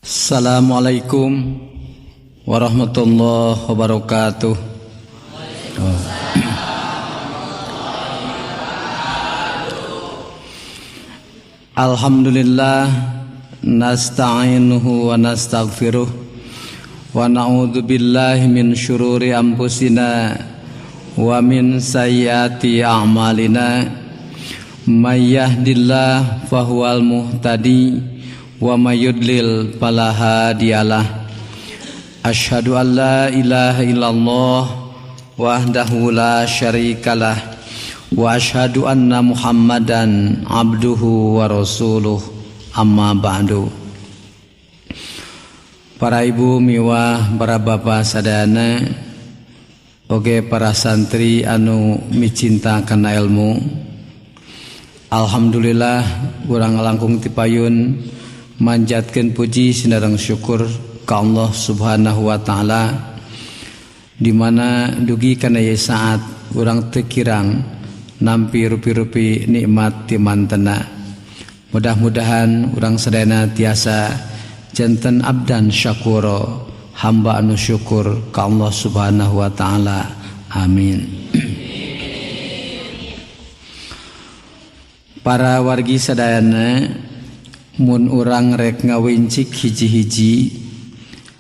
Assalamualaikum warahmatullahi wabarakatuh. Oh. Alhamdulillah nasta'inuhu wa nastaghfiruh wa na'udzu billahi min syururi anfusina wa min sayyiati a'malina. May yahdihillahu fahuwal muhtadi wa may yudlil fala hadiyalah. Asyhadu an la ilaha illallah wahdahu la syarikalah wa asyhadu anna Muhammadan abduhu wa rasuluh. Amma ba'du. Para ibu miwah para bapak sadayana, oge para santri anu micinta kana ilmu. Alhamdulillah urang langkung tipayun manjatkeun puji sinareng syukur ka Allah Subhanahu wa taala, di mana dugi kana ieu saat urang teu kirang nampi rupi-rupi nikmat ti mantena. Mudah-mudahan urang sadayana tiasa janten abdan syakuro, hamba anu syukur ka Allah Subhanahu wa taala. Amin. Para wargi sadayana, mun urang rek ngawincik hiji-hiji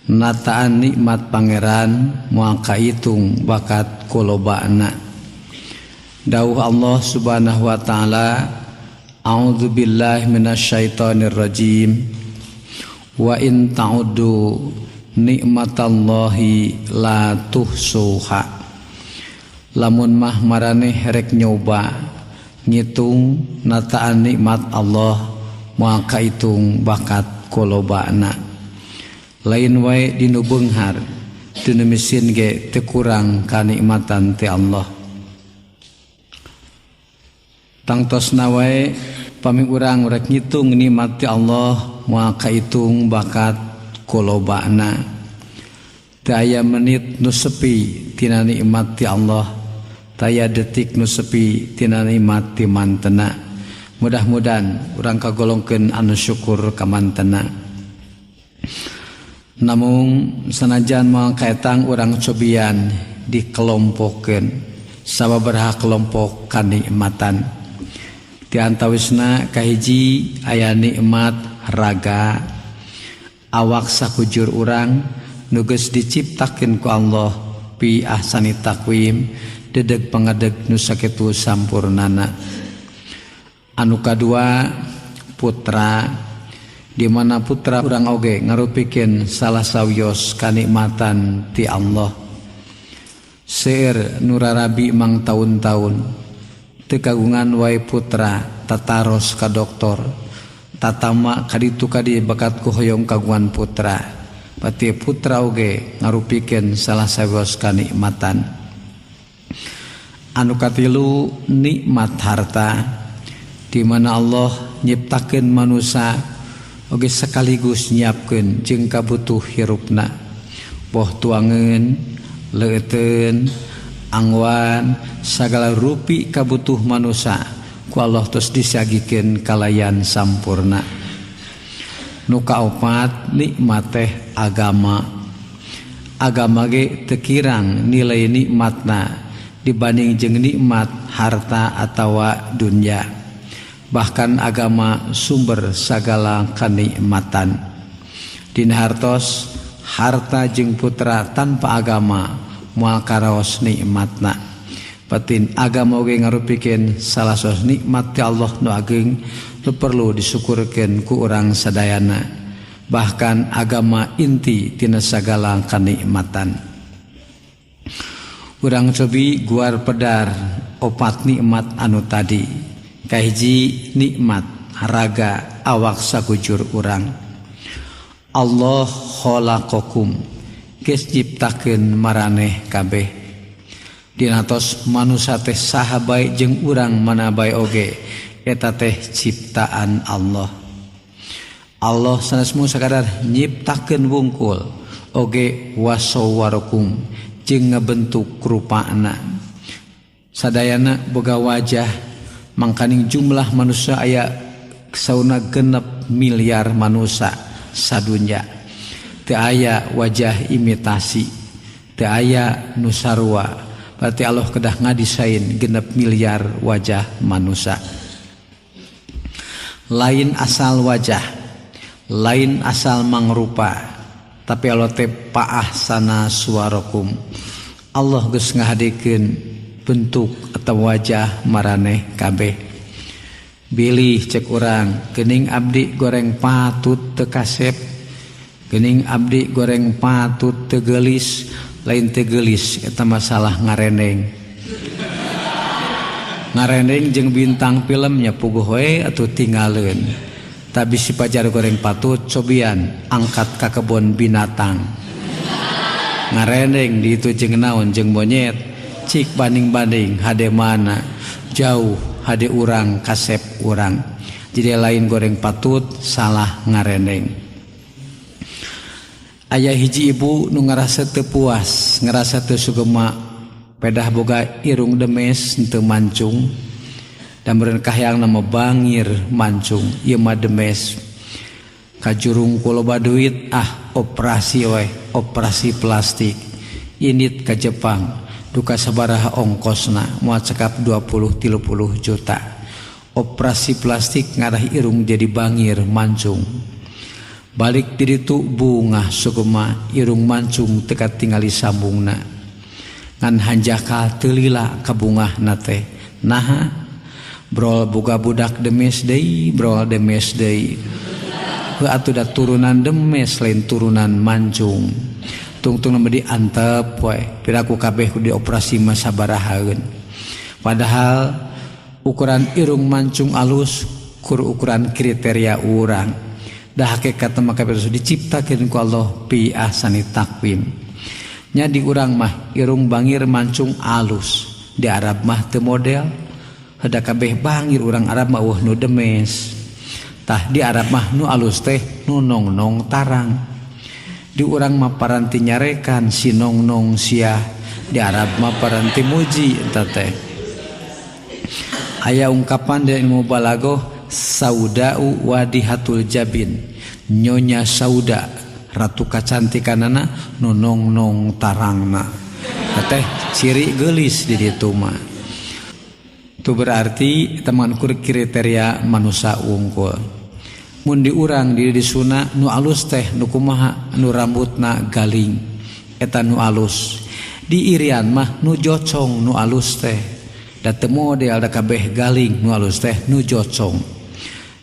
nataan nikmat pangeran moal kaitung bakat kulobana. Dawuh Allah Subhanahu wa taala, a'udzu billahi minasyaitonir rajim. Wa in ta'uddu nikmatallahi la tuhsuha. Lamun mah maraneh rek nyoba ngitung nataan nikmat Allah moal kaitung bakat kulobana. Lain wae dinu beunghar, dinu mesin ge teu kurang kanikmatan ti Allah. Tangtosna wae pami urang rek ngitung nikmat ti Allah moal kaitung bakat kulobana. Teu aya menit nu sepi tina nikmat ti Allah, teu aya detik nu sepi tina nikmat ti mantena. Mudah-mudahan urang kagolongkeun anu syukur ka mantena. Namung sanajan moal kaetang urang cobian dikelompokeun sababaraha kelompok kanikmatan. Di antawisna kahiji aya nikmat raga, awak sakujur urang nu geus diciptakeun ku Allah pi ahsani taqwim, dedeg pangadeg nu sakitu sampurnana. Anu kadua putra, di mana putra urang oge ngarupikeun salah sawios kanikmatan ti Allah. Seueur nu rarabi mang taun-taun teu kagungan wae putra, tataros ka doktor, tatama kaditu kadi bakat ku hoyong kagungan putra. Pati putra oge ngarupikeun salah sawios kanikmatan. Anu katilu nikmat harta, di mana Allah nyiptakeun manusia oge sekaligus nyiapkeun jeung kabutuh hirupna, boh tuangeun, leuteun, angwan, sagala rupi kabutuh manusia ku Allah tos disagikeun kalayan sampurna. Nu kaopat nikmat teh agama. Agama ge teu kirang nilai nikmatna dibanding jeung nikmat harta atawa dunya. Bahkan agama sumber sagala kenikmatan. Dina hartos harta jeung putra tanpa agama moal karaos nikmatna. Batin agama oge ngarupikeun salah salah nikmat ti Allah nu ageng nu perlu disyukurkeun ku urang sadayana. Bahkan agama inti tina sagala kenikmatan. Urang cobi guar pedar opat nikmat anu tadi. Kahiji nikmat raga awak sakujur urang. Allah khalaqakum, geus nyiptakeun maraneh kabeh. Dina tos manusa teh saha bae jeung urang mana bae oge eta teh ciptaan Allah. Allah sanes mung sakadar nyiptakeun wungkul oge wasawwarakum jeung ngabentuk rupana. Sadayana boga wajah, mangkaning jumlah manusia aya sauna 6 miliar manusia. sadunya. Teu aya wajah imitasi, teu aya nu sarua. Berarti Allah kedah ngadesain 6 miliar wajah manusia. Lain asal wajah, lain asal mangrupa, tapi Allah teh paahsana suwarakum. Allah geus ngahadekeun bentuk atau wajah maraneh kabeh. Bilih cek urang geuning abdi goreng patut teu kasep, geuning abdi goreng patut teu geulis, lain teu geulis eta masalah ngarendeng. Ngarendeng jeung bintang filmnya puguh we atuh tinggaleun. Tapi si pajar goreng patut cobian angkat ka kebon binatang. Ngarendeng di itu jeung naon jeung monyet, cik banding-banding hade mana jauh hade urang kasep urang. Jadi lain goreng patut salah ngarendeng. Aya hiji ibu nu ngarasa teu puas, ngarasa teu sugema, pedah boga irung demes teu mancung. Dan meureun kahayang nama bangir mancung, ieu mah demes. Kajurung ku loba duit, ah operasi we, operasi plastik. Init ka Jepang, duka sabaraha ongkosna, moal cekap 20-30 juta. Operasi plastik ngarah irung jadi bangir mancung. Balik di ditu bungah sugema irung mancung teu katingali sambungna. Ngan hanjakal teu lila kabungahna teh. Naha? Brol boga budak demes deui, brol demes deui. Heuh atuh da turunan demes lain turunan mancung. Tungtung mah diantep we, piraku kabeh kudu dioperasi mah sabarahaeun. Padahal ukuran irung mancung alus kur ukuran kriteria urang. Dah hakikat mah kabeh diciptakeun ku Allah fi ahsani taqwim. Nya di urang mah irung bangir mancung alus, di Arab mah teu model. Heuda kabeh bangir urang Arab mah eueuh nu demes. Tah di Arab mah nu alus teh nu nongnong tarang. Di urang mah paranti nyarekan si nongnong sia, di Arab mah paranti muji eta teh. Aya ungkapan dari ilmu balaghah saudau wadihatul jabin, nyonya sauda ratu kacantikanana nu nongnong tarangna. Teh ciri geulis di ditu mah. Itu berarti teman kur kriteria manusia wungkul. Mun di urang di disuna nu alus teh nu kumaha nu rambutna galing eta nu alus. Di Irian mah nu jocong nu alus teh. Da teu model da kabeh galing nu alus teh nu jocong.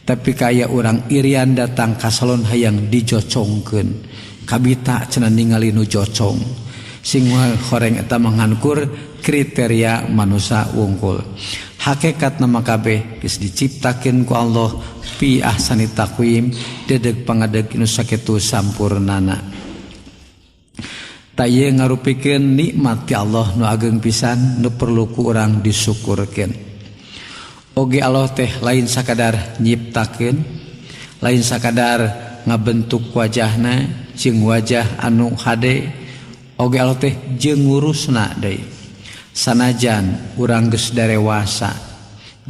Tapi kaya urang Irian datang ka salon hayang dijocongkeun. Kabita cenah ningali nu jocong. Sing horeng eta manghankur kriteria manusia wungkul. Hakikat nama kabeh geus diciptakeun ku Allah fi ahsani taqwim, dedeg pangadeg nu sakitu sampurnana. Ta ieu ngarupikeun nikmat ti Allah nu ageng pisan nu perlu ku urang disyukurkeun. Oge Allah teh lain sakadar nyiptakeun, lain sakadar ngabentuk wajahna jeung wajah anu hade, oge Allah teh jeung ngurusna deui. Sanajan urang geus darewasa,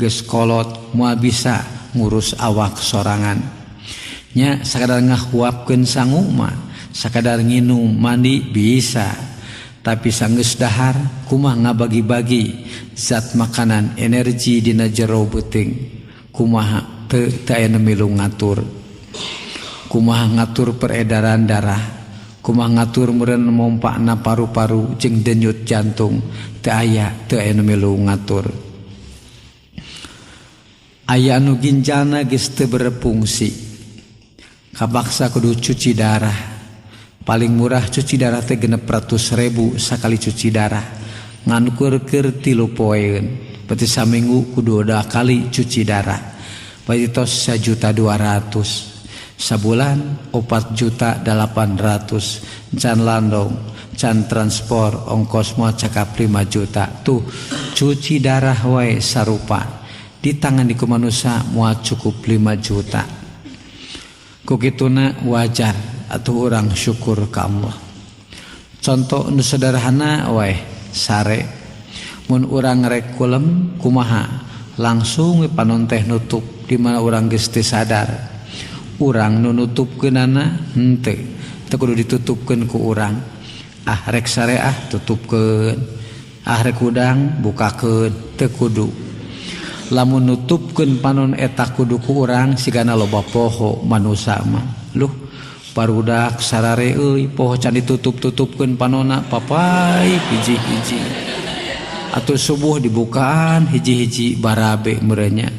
geus kolot, moal bisa ngurus awak sorangan. Nya sakadar ngahuapkeun sangu mah, sakadar nginum mandi bisa, tapi sanggeus dahar kumaha ngabagi-bagi zat makanan energi dina jero beuteung, kumaha teu aya nu milu ngatur, kumaha ngatur peredaran darah, kumaha ngatur meureun mompakna paru-paru jeung denyut jantung, teu aya nu milu ngatur. Aya anu ginjalna geus teu berfungsi, kabaksa kudu cuci darah. Paling murah cuci darah teh 600.000 sakali cuci darah, ngan keur 3 poeun, berarti saminggu kudu 2 kali cuci darah, berarti tos 1.200.000, sabulan 4.800.000, can landong, can transport, ongkos moal cakap 5 juta. Tuh cuci darah wae sarupa ditangani ku manusia moal cukup 5 juta. Kukituna wajar atuh urang syukur ka Allah. Contoh nu sederhana wae sare, mun urang rek kulem kumaha langsung we panon teh nutup di mana urang geus teu sadar. Urang nu nutupkeunana henteu, teu kudu ditutupkeun ku urang. Ah rek sareah tutupkeun, ah rek hudang bukakeun, teu kudu. Lamun nutupkeun panon eta kudu ku urang sigana loba poho manusa mah. Luh barudak sarare euy poho can ditutup-tutupkeun panonna papai hiji-hiji. Atuh subuh dibukaan hiji-hiji barabe meureunnya.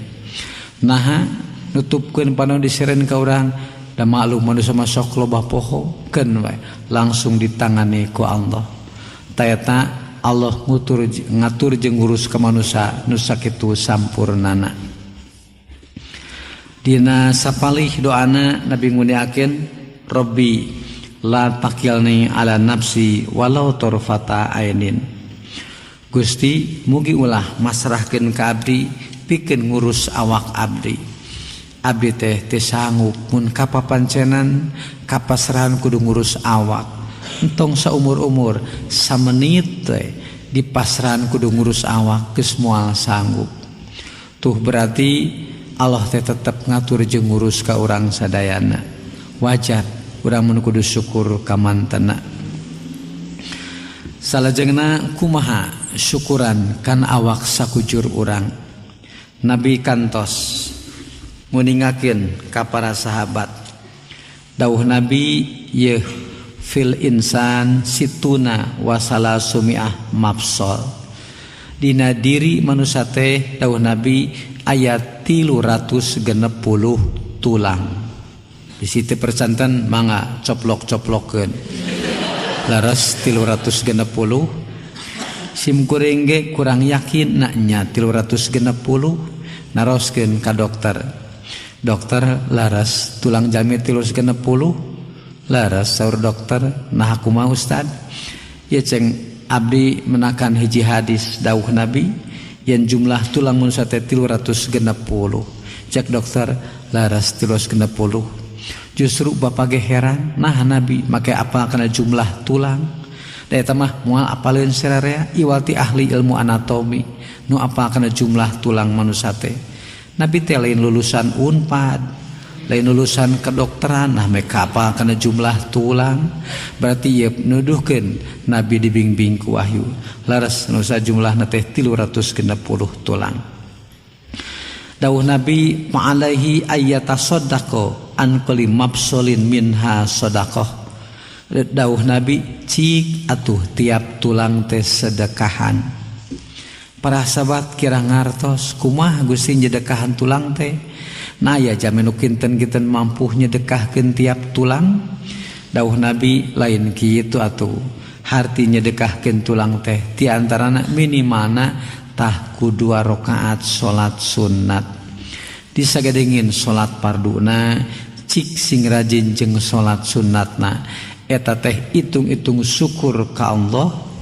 Naha nutupkeun panon diseren ka urang da maklum manusa mah sok loba poho keun wae langsung ditangani ku Allah. Ta eta Allah ngatur jeung ngurus ka manusa nu sakitu sampurnana. Dina sapalih doana Nabi nguniakeun Rabbi la takilni ala nafsi walau tarfata ainin. Gusti mugi ulah masrahkeun ka abdi pikeun ngurus awak abdi. Abdi teh teu sanggup mun kapapancenan kapasrahan kudu ngurus awak. Entong saumur-umur samenit teh dipasrahan kudu ngurus awak geus moal sanggup. Tuh berarti Allah teh tetep ngatur jeung ngurus ka urang sadayana. Wajar urang mun kudu syukur ka mantena. Salajengna kumaha syukuran kan awak sakujur urang. Nabi kantos nguningakeun ka para sahabat. Dawuh Nabi yeuh fil insan situna wasala sumiah mafsol. Dina diri manusia teh dawuh Nabi aya 360 tulang. Di situ percanten mangga coplok-coplokeun. Laras 360. Sim kuring ge kurang yakin naknya 360 naroskeun ka dokter. Dokter laras tulang jami 360 laras saur dokter nah kumaha ustad? Ya ceng abdi menakan hiji hadis dawuh Nabi yen jumlah tulang manusia teh 360. Cek dokter laras 360. Justru bapak ge heran nah Nabi make apa kana jumlah tulang? Da eta mah moal apaleun sararea iwati ahli ilmu anatomi nu apa kana jumlah tulang manusia teh. Nabi teh lain lulusan Unpad, lain lulusan kedokteran, nah mereka apa kana jumlah tulang? Berarti ieu nuduhkeun Nabi dibimbing ku wahyu. Laras nusa jumlahna teh 360 tulang. Dawuh Nabi ma'alaihi ayyatasaddaqo an kulli mafsolin minha sadaqah. Dawuh Nabi cik atuh tiap tulang teh sedekahan. Para sahabat kira ngartos kumaha Gusti nyedekahan tulang teh. Nah ya jamin nu kinten-kinten mampu nyedekahkeun tiap tulang. Dawuh Nabi lain kitu atuh. Harti nyedekahkeun tulang teh ti antarana minimalna tah ku 2 rakaat salat sunat. Disagadengin salat farduna cik sing rajin jeung salat sunatna. Eta teh hitung-hitung syukur ka Allah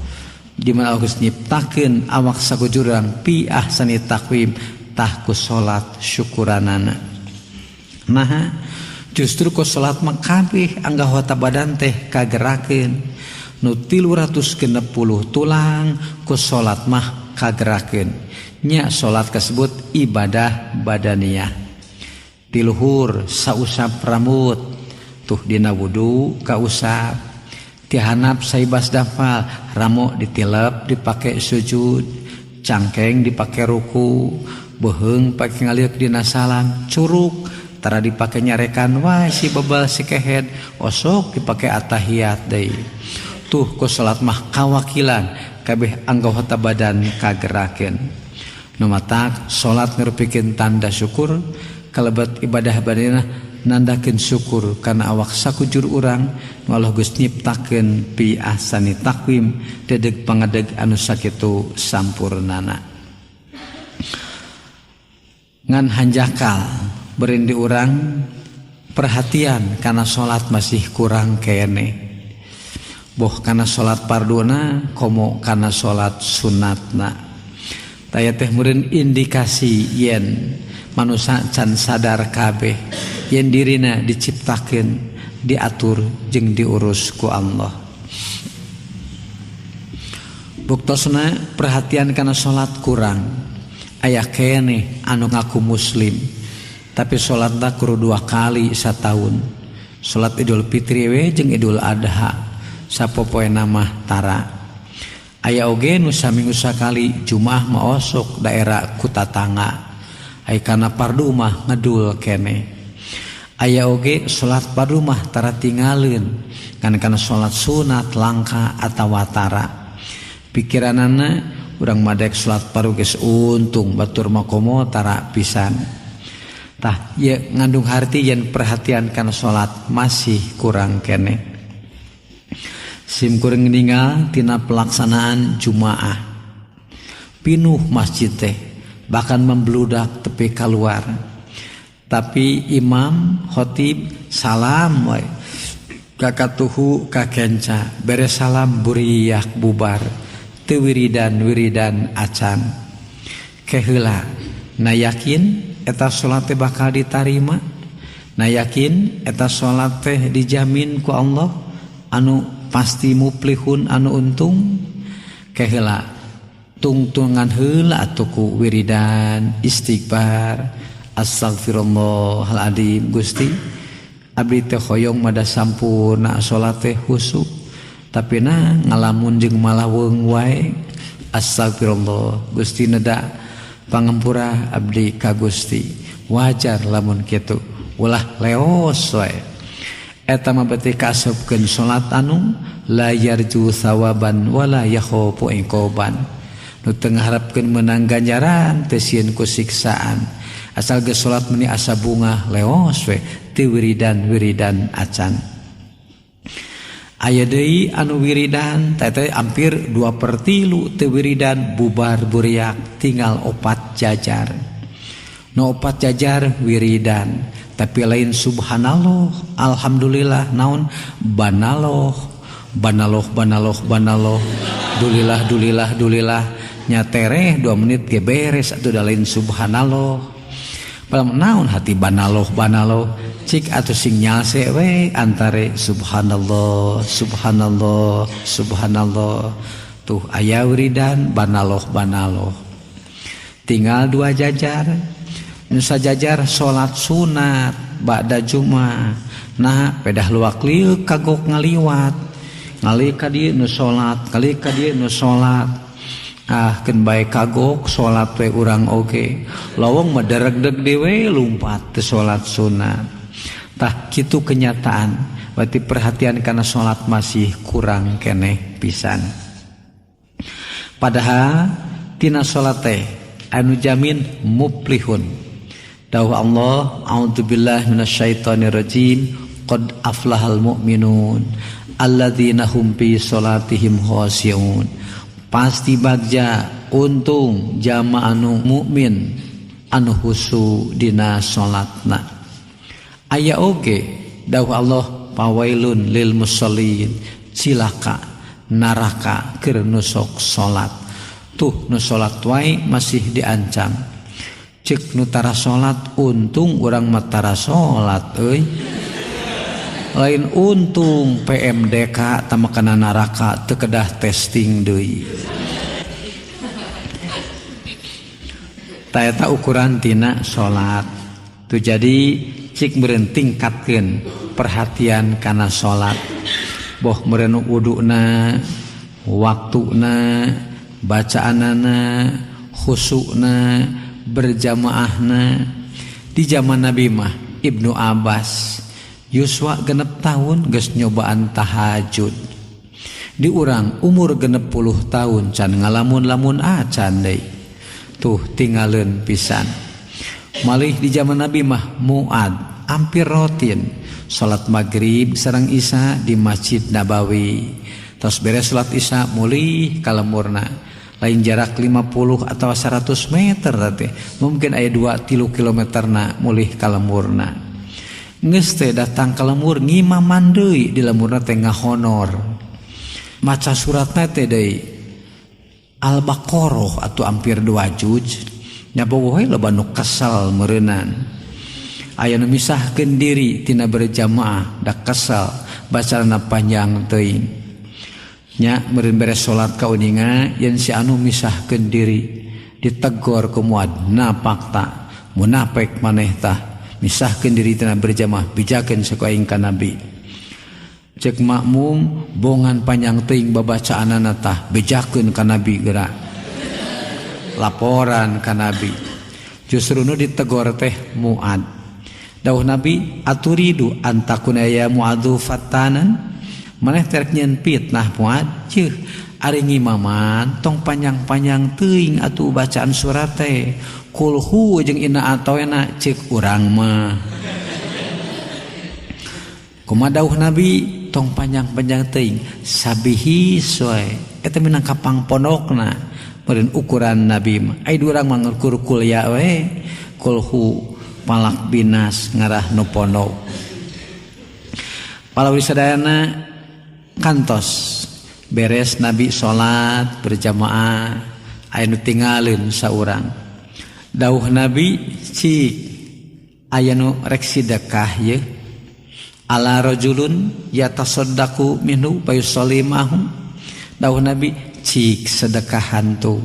di mana Allah geus nyiptakeun awak sakujurang pi ahsani taqwim tah ku salat syukuranana. Nah justru ku salat mah kabeh anggota badan teh kagerakeun. Nu 360 tulang ku salat mah kagerakeun. Nya salat kasebut ibadah badaniyah. Tiluhur sausap rambut tuh dina wudu kausap. Tihanap saibas dafal ramo ditilep dipake sujud, cangkeng dipake ruku, beuheung pake ngaliuk dina salam, curuk tara dipake nyarekan wae si bebal si kehed, osok dipake atahiyat deui. Tuh ku salat mah kawakilan kabeh anggota badan kagerakeun. Nu matak salat ngrupikeun tanda syukur kalebet ibadah badanna nandakeun syukur kana awak sakujur urang nu Allah geus nyiptakeun pi ahsani taqwim dedeg pangadeg anu sakitu sampurnana. Ngan hanjakal berindi urang perhatian kana salat masih kurang kene. Boh kana salat farduna komo kana salat sunatna. Taya teh meureun indikasi yen manusa can sadar kabeh yen dirina diciptakeun, diatur jeung diurus ku Allah. Buktosna perhatian kana salat kurang. Aya keneh anu ngaku muslim Tapi salatna kudu 2 kali sataun. Salat Idul Fitri we jeung Idul Adha sapopoena mah tara. Aya oge nu saminggu sakali Jumaah mah osok daerah ku tatangga. Aya kana fardu mah ngedul keneh. Aya oge salat fardu mah tara tingaleun kan kana salat sunat langka atawa tara. Pikiranana urang madek salat fardu geus untung batur mah komo tara pisan. Tah ieu ngandung harti yen perhatian kana salat masih kurang keneh. Sim kuring ninggal tina pelaksanaan Jumaah. Pinuh masjid teh bahkan membludak tepi kaluar. Tapi imam khotib salam wae kakatuhu kakenca beres salam buriak bubar teu wiridan-wiridan acan. Keheula na yakin eta salat teh bakal ditarima, na yakin eta salat teh dijamin ku Allah anu pasti muplihun anu untung. Keheula tungtungan heula atuh ku wiridan istighfar astagfirullahaladzim. Gusti abdi teh hoyong mada sampurna salat teh khusyuk tapi na ngalamun jeung malaweung wae. Astagfirullah Gusti neda pangampura abdi ka Gusti. Wajar lamun kitu ulah leos wae. Eta mah berarti kaasupkeun salat anu la yarju sawaban wala yakhafu iqaban. Nu teu ngaharepkeun meunang ganjaran teu sieun ku siksaan. Asal geus salat meni asa bungah leos we teu wiridan-wiridan acan. Aya deui anu wiridan teh teh hampir 2/3 teu wiridan bubar buriak tinggal 4 jajar. Nu 4 jajar wiridan tapi lain subhanallah alhamdulillah naon banaloh banaloh banaloh banaloh dulilah dulilah dulilah nya tereh 2 menit ge beres atuh da lain subhanallah. Padahal naon hati banaloh banaloh cik atuh sing nyalse we antare subhanallah subhanallah subhanallah tuh aya wiridan banaloh banaloh tinggal 2 jajar. Nu sajajar salat sunat ba'da Jumat. Nah pedah luak lieu kagok ngaliwat ngali ka dieu nu salat kali ka dieu nu salat. Ah keun bae kagok salat we urang oge lawang mah daregdeg dewe lumpat teu salat sunat. Tah kitu kenyataan berarti perhatian kana salat masih kurang keneh pisan. Padahal tina salat teh anu jamin muflihun. Dawuh Allah, a'udzubillahi minasyaitonirrajim, qad aflahal mu'minun alladzina hum fi salatihim khasyi'un. Pasti bagja untung jamaah anu mukmin anu khusu dina salatna. Aya oge dawuh Allah pawailun lil musallin, cilaka neraka keur nu sok salat. Tuh nu salat wae masih diancam. Cek nu tara salat untung urang mah tara salat euy. Lain untung PMDK tamakana neraka teu kedah testing deui. Ta eta ukuran tina salat. Tu jadi cik meureun tingkatkeun perhatian kana salat. Boh meureun wuduna, waktuna, bacaanana, khusukna, berjamaahna. Di zaman Nabi mah Ibnu Abbas yuswa 6 tahun geus nyobaan tahajud. Di urang umur 60 tahun can ngalamun-lamun acan deui. Tuh tingaleun pisan. Malih di zaman Nabi mah Muad hampir rutin salat maghrib sareng isya di Masjid Nabawi. Tos beres salat isya mulih ka lemurna. Lain jarak 50 atau 100 meter teh. Mungkin aya 2-3 kilometerna mulih ka lemurna. Geus teh datang ka lemur ngimaman deui di lemurna teh ngahonor. Maca suratna teh deui Al-Baqarah atau hampir 2 juz. Nya bogoh we loba nu kesel meureunnan. Aya nu misahkeun diri tina berjamaah da kesel bacaanna panjang teuing. Nya meureun beres salat kauninga yen si anu misahkeun diri ditegor ku Muad napakta munafik maneh tah Misahkeun diri tina berjamaah bejakeun saku aing ka Nabi. Cek makmum bongan panjang teuing babacaanana tah bejakeun ka Nabi geura. Laporan ka Nabi. Justru nu ditegor teh Muad. Dawuh Nabi aturidu antakuna ya Muadzu fattanan? Maneh teh rek nyieun fitnah Muad? Ceuh ari ngimaman tong panjang-panjang teuing atuh bacaan surat teh. Kulhu jeung inna atoena ceuk urang mah. Kumaha dawuh Nabi tong panjang-panjang teuing sabihis we. Eta minangka pangpondokna meureun ukuran Nabi mah. Ai urang mah ngukur kuliah we. Kulhu palak binas ngarah nu pondok. Palawi sadayana kantos beres Nabi salat berjamaah aya nu tinggalin saurang. Dawuh Nabi cik aya nu rek sedekah ye ala rajulun yatasaddaqu minhu fayusalli ma'hum. Dawuh Nabi cik sedekahan tu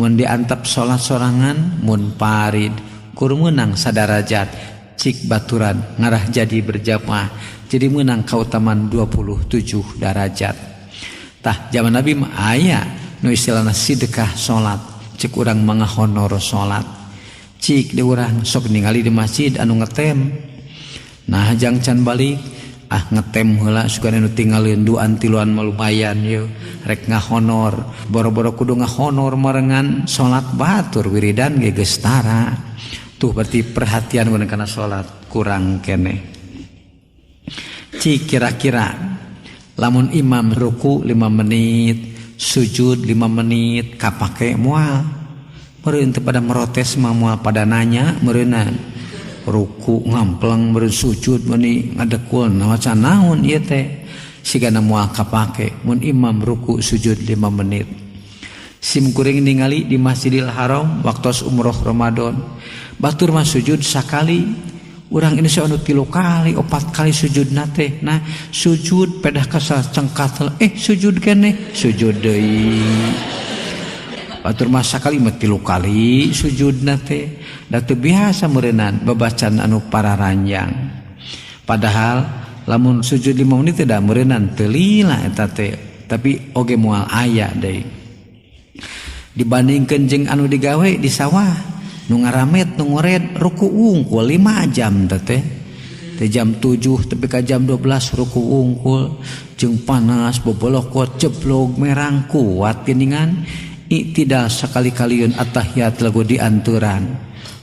mun diantap salat sorangan mun parid kur meunang sadarajat cik baturan ngarah jadi berjamaah jadi meunang kautamaan 27 darajat. Tah zaman Nabi mah aya nu istilahna sedekah salat cek urang mangahonor salat. Cik di urang sok ningali di masjid anu ngetem. Nah jang can balik ah ngetem heula sugan anu tinggalin duaan tiluan mah lumayan yeuh rek ngahonor boro-boro kudu ngahonor marengan salat batur wiridan ge geus tara. Tuh berarti perhatian mun kana salat kurang keneh. Cik kira-kira lamun imam ruku 5 menit, sujud 5 menit kapake moal. Meureun teu pada merotes mah moal pada nanya meureunna. Ruku ngampleng meureun sujud meuni ngadekul maca naon ieu teh. Sigana moal kapake mun imam ruku sujud 5 menit. Sim kuring ningali di Masjidil Haram waktos umroh Ramadan. Batur mah sujud sakali, urang Indonesia anu 3 kali, 4 kali sujud nate. Nah, sujud pedah kasal cengkat sujud keneh, sujud deui. Batur mah sakali mah 3 kali sujud nate. Da teu biasa meureunnan babacaan anu pararanjang. Padahal lamun sujud 5 menit teh da meureunnan teu lila eta teh, tapi oge moal aya deui. Dibandingkeun jeung anu digawe di sawah nu ngaramet nu ngored ruku wungkul 5 jam teh teh. Teh jam 7 tepi ka jam 12 ruku wungkul jeung panas bobolokot jeblog merang kuat geuningan iktidal sakali-kaliun attahiyat lagu dianturan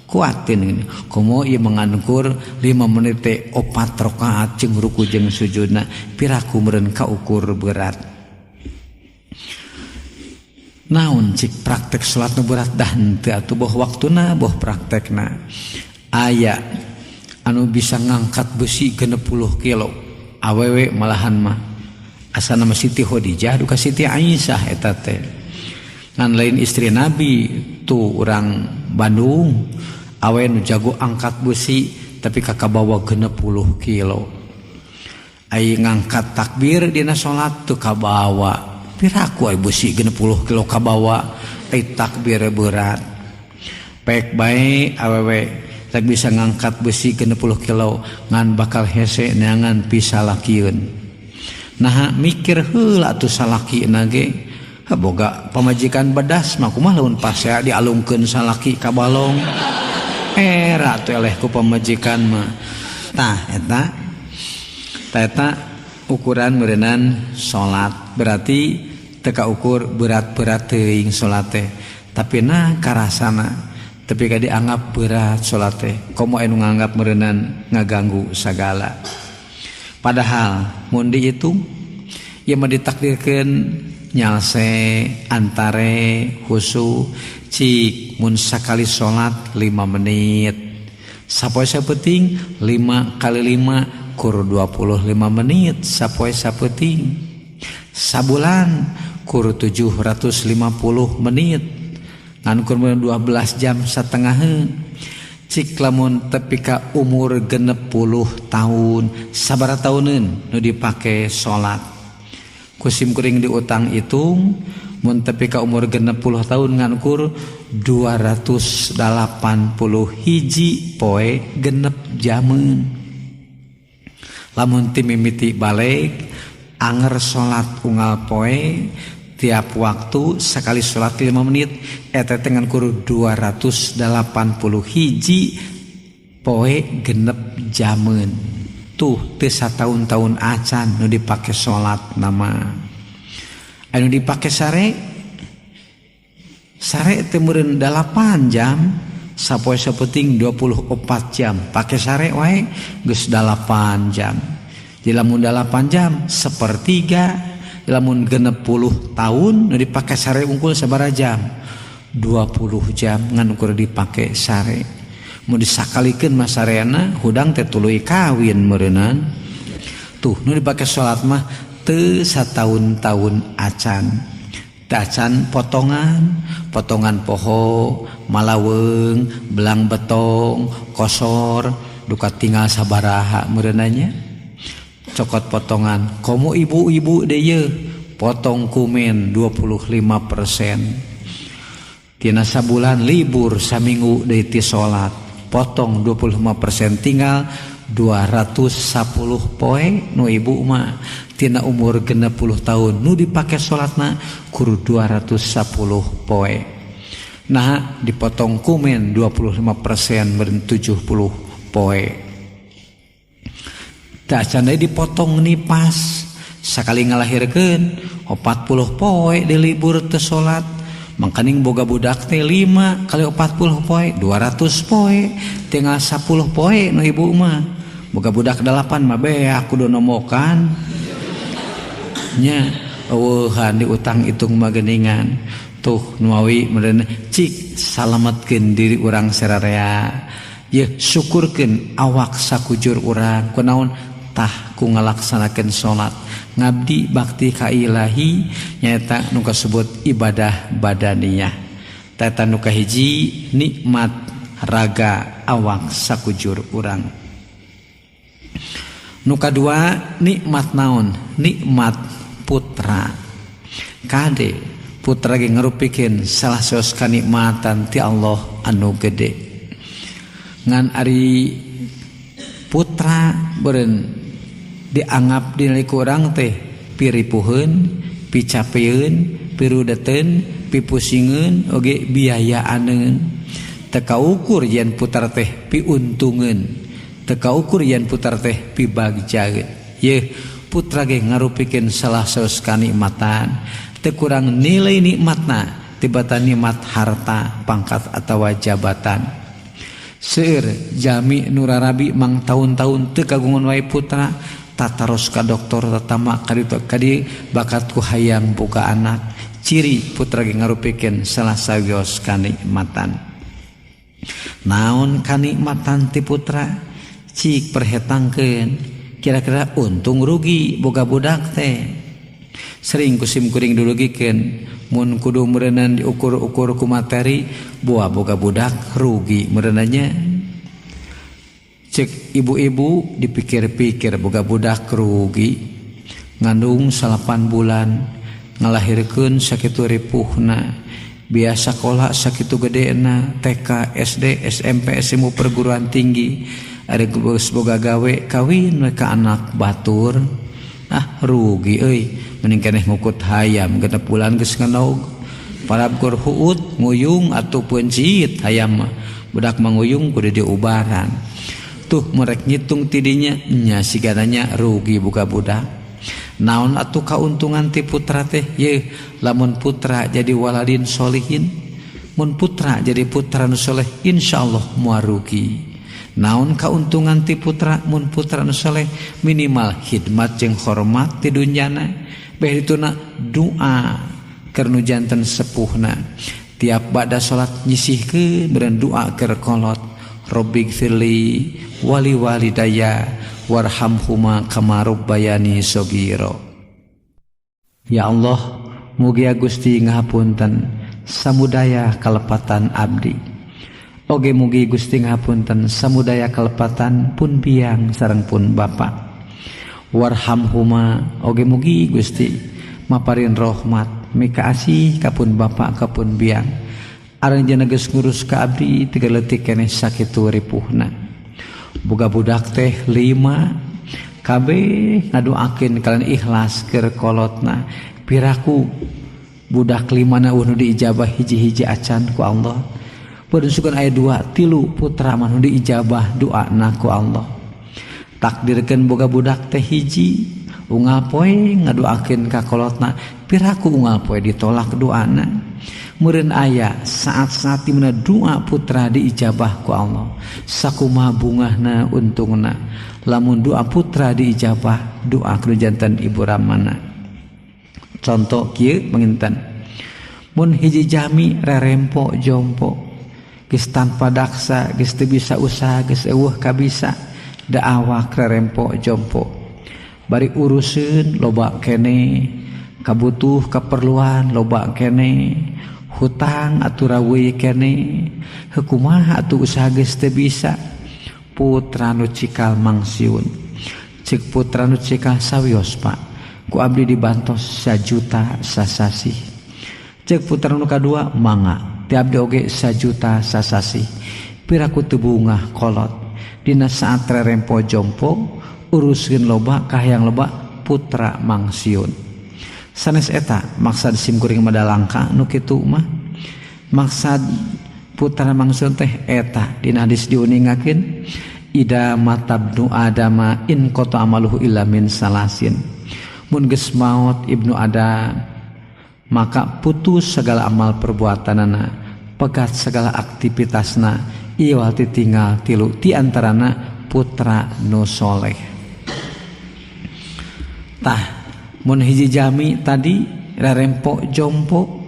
kuat geuningan komo ieu mangangkur 5 menit teh 4 rakaat jeung ruku jeung sujudna piraku meureun kaukur berat. Naon cik praktek salat nu berat dah henteu atuh boh waktuna boh praktekna. Aya anu bisa ngangkat besi 60 kilo awewe malahan mah asana mah Siti Khadijah duka Siti Aisyah eta teh. Ngan lain istri Nabi tuh urang Bandung awe nu jago angkat besi tapi kakabawa 60 kilo. Ai ngangkat takbir dina salat teu kabawa. Piraku ai besi 60 kilo kabawa ai takbir berat. Pek bae awewe tak bisa ngangkat besi 60 kilo ngan bakal hese neangan pisalakieun. Naha mikir heula atuh salakina ge. Ha boga pamajikan bedas mah kumaha lamun pasea dialungkeun salaki ka balong. Era atuh eleh ku pamajikan mah. Tah eta. Tah eta ukuran meureunnan salat berarti teu kaukur berat-berat teuing salat teh. Tapi nah karasana tepi ka dianggap berat salat teh. Komo anu nganggap meureunnan ngaganggu sagala. Padahal mun dihitung ieu mah ditakdirkeun nyalse antare khusu cik mun sakali salat 5 menit. Sapoe sapeuting 5 kali 5 kur 25 menit sapoe sapeuting. Sabulan kur 750 menit ngan kur 12 jam satengaheun. Cik lamun tepi ka umur 60 tahun sabaraha tauneun nu dipake salat. Ku sim kuring diutang hitung Mun tepi ka umur 60 tahun ngan ukur 280 hiji poe genep jameun. Lamun ti mimiti balik anger salat unggal poe tiap waktu sekali salat 5 menit eta teh ngan ukur 280 hiji poe genep jameun. Tuh teu sataun-taun acan nu dipake salat nama. Anu dipake sare sare teh meureun 8 jam sapoe sapenting 24 jam pake sare wae geus 8 jam. Jadi lamun 8 jam sepertiga, lamun 60 tahun nu dipake sare unggul sabaraha jam? 20 jam ngan ukur dipake sare. Mun disakalikeun mah sareana hudang teh tuluy kawin meureunnan. Tuh nu dipake salat mah teu sataun-taun acan. Tacan potongan, potongan poho, malaweung, belang betong, kosor, duka tinggal sabaraha meureunanya. Cokot potongan, komo ibu-ibu deui ye, potong kumen 25%. Tina sabulan libur saminggu deui ti salat, potong 25% tinggal 210 poe nu ibu mah. Tina umur 60 tahun nu dipake salatna kur 210 poe. Nah dipotong kumen 25% meureun 70 poe. Tah can deui dipotong nipas sakali ngalahirkeun 40 poe di libur teu salat. Mangkaning boga budak teh 5 kali 40 poe 200 poe tinggal 10 poe nu ibu mah. Boga budak 8 mah beak kudu nomokan nya eueuhan diutang itung mah geuningan. Tuh nuawi meureun cik salametkeun diri urang sararea yeuh syukurkeun awak sakujur urang kunaon tah ku ngalaksanakeun salat ngabdi bakti ka ilahi nyaeta nu kasebut ibadah badaniyah. Tata nu kahiji nikmat raga awak sakujur urang. Nu kadua nikmat naon? Nikmat putra. Kade putra ge ngarupikeun salah saos kanikmatan ti Allah anu gede. Ngan ari putra beureun dianggap dinilai ku urang teh piripuheun, picapeun, pirudeteun, pipusingeun oge biayaaneun. Teu kaukur yen putra teh piuntungeun, teu kaukur yen putra teh pibagjaeun. Yeuh putra ge ngarupikeun salah saos kanikmatan, teu kurang nilai nikmatna tibatan nikmat harta, pangkat atawa jabatan. Seueur jalmi nu rarabi mang taun-taun teu kagungan wae putra, tataros ka dokter tatama ka ditu ka dieu bakat ku hayang boga anak. Ciri putra ge ngarupikeun salah sawios kanikmatan. Naon kanikmatan ti putra? Cik perhetangkeun kira-kira untung rugi boga budak teh. Sering ku sim kuring dirugikeun mun kudu meureunnan diukur-ukur ku materi buah boga budak rugi meureunanya. Cek ibu-ibu dipikir-pikir boga budak rugi ngandung 8 bulan ngalahirkeun sakitu ripuhna biasa sekolah sakitu gedena TK SD SMP SMU perguruan tinggi ari geus boga gawe kawin we ka anak batur ah rugi euy mending keneh ngukut hayam 6 bulan geus ngenog parab keur huut nguyung atuh peuncit hayam mah budak manguyung kudu diubaran. Tuh merek ngitung tidinya nya sigananya rugi buka budak. Naon atuh kauntungan ti putra teh? Yeuh lamun putra jadi waladin solihin, mun putra jadi putra nu soleh insyaallah moal rugi. Naon kauntungan ti putra mun putra nu soleh minimal khidmat jeung hormat ti dunyana. Beh dituna doa keur nu janten sepuhna. Tiap bada salat nyisihkeun beureun doa keur kolot. Rabbighfirli wali walidayya warhamhuma kama rabbayani shaghira. Ya Allah, mugia Gusti ngahapunten samudaya kalepatan abdi. Oge mugi Gusti ngahapunten samudaya kalepatan pun biang sareng pun bapa. Warhamhuma oge mugi Gusti maparin rahmat Mika asih kapun bapak kapun biang. Aranjeunna geus ngurus ka abdi tiga leutik keneh sakitu ripuhna. Boga budak teh 5 kabeh ngadoakeun kalian ikhlas keur kolotna. Piraku budak 5 na eueuh nu diijabah hiji-hiji acan ku Allah. Peureun aya 2 3 putra mah nu diijabah doana ku Allah. Takdirkeun boga budak teh hiji unggal poe ngadoakeun ka kolotna, piraku unggal poe ditolak doana. Meureun aya saat-saat di mana doa putra diijabah ku Allah. Sakumaha bungahna untungna lamun doa putra diijabah, doa kudu janten ibu ramana. Contoh kieu panginten. Mun hiji jami rerempo jompo geus tanpa daksa, geus teu bisa usaha, geus eueuh kabisa, da awak rerempo jompo. Bari uruseun loba keneh, kabutuh kaperluan loba keneh, hutang atuh raweuy keneh, heuh kumaha atuh usaha geus teu bisa. Putra nu cikal mangsiun. Cek putra nu cikal sawios Pak, ku abdi dibantos 1 juta sasasih. Cek putra nu kadua mangga, ti abdi oge 1 juta sasasih. Piraku teu bungah kolot. Dina saat rerempo jompo uruskeun loba kahayang loba putra mangsiun. Sanes eta maksad sim kuring madalangka nu kitu mah. Maksad putra mangsiun teh eta dina hadis diuningakeun ida matabnu adama in qata amaluhu illa min salasin. Mun geus maot ibnu Adam maka putus segala amal perbuatanana, pegat segala aktivitasna, iwal tinggal tilu ti antarana putra nu soleh. Tah mun hiji jami tadi rerempo jompo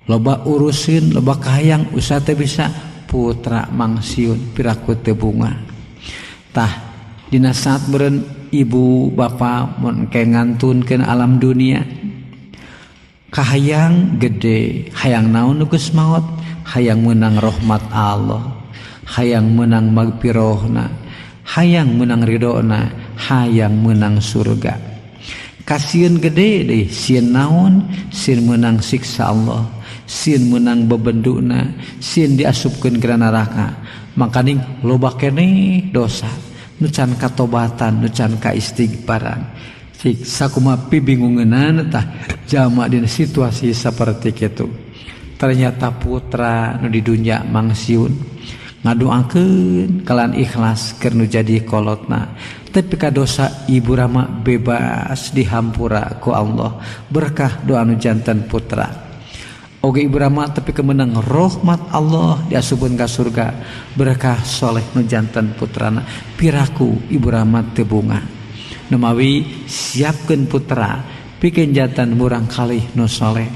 loba urusin loba kahayang usaha teh bisa putra mangsiun piraku teu bunga. Tah dina saat meureun ibu bapa mun ke ngantunkeun alam dunia kahayang gede, hayang naon nu geus maot, hayang meunang rahmat Allah, hayang meunang magpirohna, hayang meunang ridona, hayang meunang surga. Kasieun gede deh, sieun naon, sieun meunang siksa Allah, sieun meunang bebenduna, sieun diasupkeun ke neraka. Makaning loba keneh dosa, nu can katobatan, nu can kaistighfaran. Cik sakumaha pibingungeunana tah jalma dina situasi saperti kitu. Ternyata putra nu di dunya mangsiun ngadoakeun kalan ikhlas keur nu jadi kolotna. Tapi kadosa ibu rama bebas dihampura ku Allah berkah doa nu janten putra. Oge ibu rama tapi kemenang rahmat Allah diasupkeun ka surga berkah soleh nu janten putrana. Piraku ibu rama teu bungah. Numawi siapkeun putra pikeun janten murang kalih nu soleh.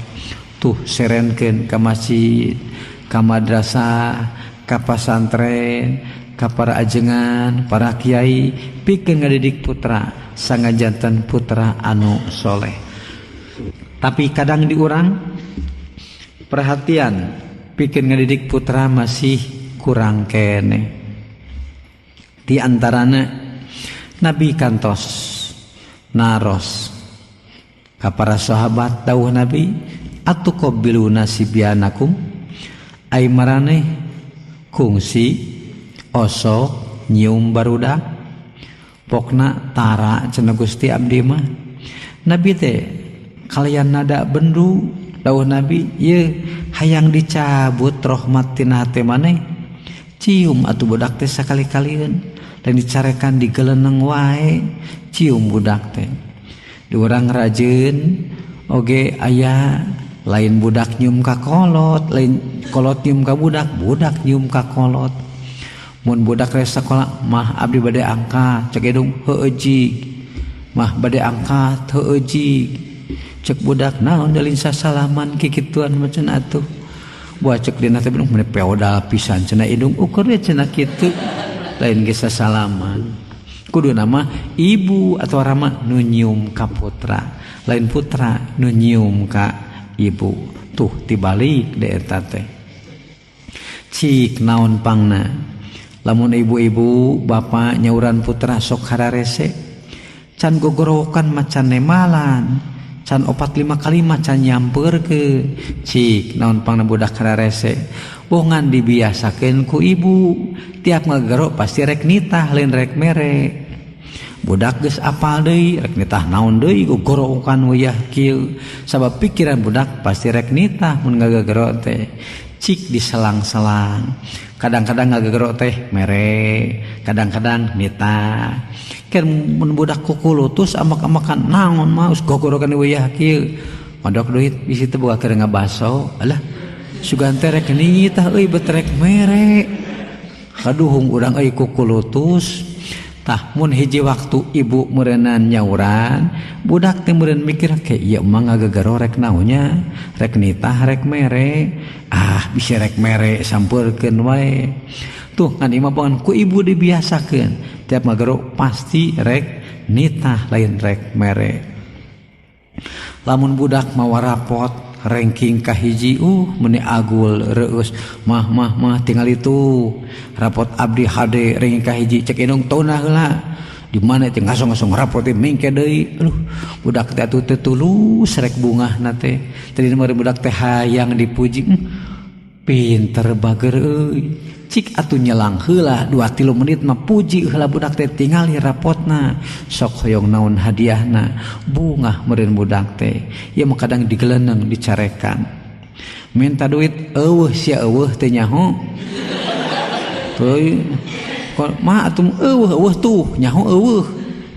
Tuh serenkeun ka masjid, ka madrasah, ka pasantren, ka para ajengan, para kiai pikeun ngadidik putra sangga janten putra anu soleh. Tapi kadang di urang perhatian pikeun ngadidik putra masih kurang keneh. Di antarana Nabi kantos naros ka para sahabat dawuh Nabi atuqabbiluna sibyanakum ai maraneh kungsi osok nyium barudak pokna tara cenah Gusti abdi mah. Nabi teh kalian nada bendu dawuh Nabi ieu hayang dicabut rahmat tina hate maneh cium atuh budak teh sakali-kalieun dan dicarekan digeleneng wae cium budak teh. Di urang rajin oge aya lain budak nyium ka kolot, lain kolot nyium ka budak, budak nyium ka kolot. Mun budak rek sakola mah abdi bade angkat cek edung heueuh jig, mah bade angkat heueuh jig cek budak naon dalin sasalaman kikituan mah cenah atuh. Buah cek dina teh meni feodal pisan cenah indung ukur we cenah kitu. Lain ge sasalaman. Kudu nama ibu atau rama nu nyium ka putra, lain putra nu nyium ka ibu. Tuh tibalik de eta teh. Cik naon pangna lamun ibu-ibu bapak nyauran putra sok hararese can gogorowokan macan nemalan, Can 4 5 kalimat can nyampeurkeun. Cik naon pangna budak kararese. Bongan dibiasakeun ku ibu. Tiap ngagero pasti rek nitah lain rek mere. Budak geus apal deui rek nitah naon deui gogorowokan wayah kieu. Sabab pikiran budak pasti rek nitah mun ngagegero teh. Cik diselang-selang. Kadang-kadang ngagegero teh mere, kadang-kadang nitah. Ker mun budak kukulutus amak-amakan naon mah geus gogorowokan wayah kieu. Modok duit bisi teu boga keur ngabaso. Alah, sugan teh rek nitah euy bet rek mere. Kaduhung urang euy kukulutus. Tah mun hiji waktu ibu meureunnan nyauran, budak teh meureun mikir ke ieu mah ngagegero rek naonnya, rek nitah rek mere. Ah, bisi rek mere sampeurkeun wae. Tuh ngan imah bangun ku ibu dibiasakeun. Tiap ngagero pasti rek nitah lain rek mere. Lamun budak mawa rapot ranking kahiji meni agul reueus mah mah mah tinggal itu rapot abdi HD ranking kahiji cek indung tonah heula di mana teh ngasong-ngasong rapot teh mingke deui. Aduh budak teh atuh teu tulus rek bungahna teh. Tadi mah budak teh hayang dipuji, pinter bager euy. Cik atuh nyelang heula 2-3 menit mah puji heula budak teh tingali rapotna sok hoyong naon hadiahna bungah meureun budak teh. Ieu mah kadang digeleneng dicarekan minta duit eueuh sia eueuh teh nyaho teuy mah atuh eueuh eueuh tuh nyaho eueuh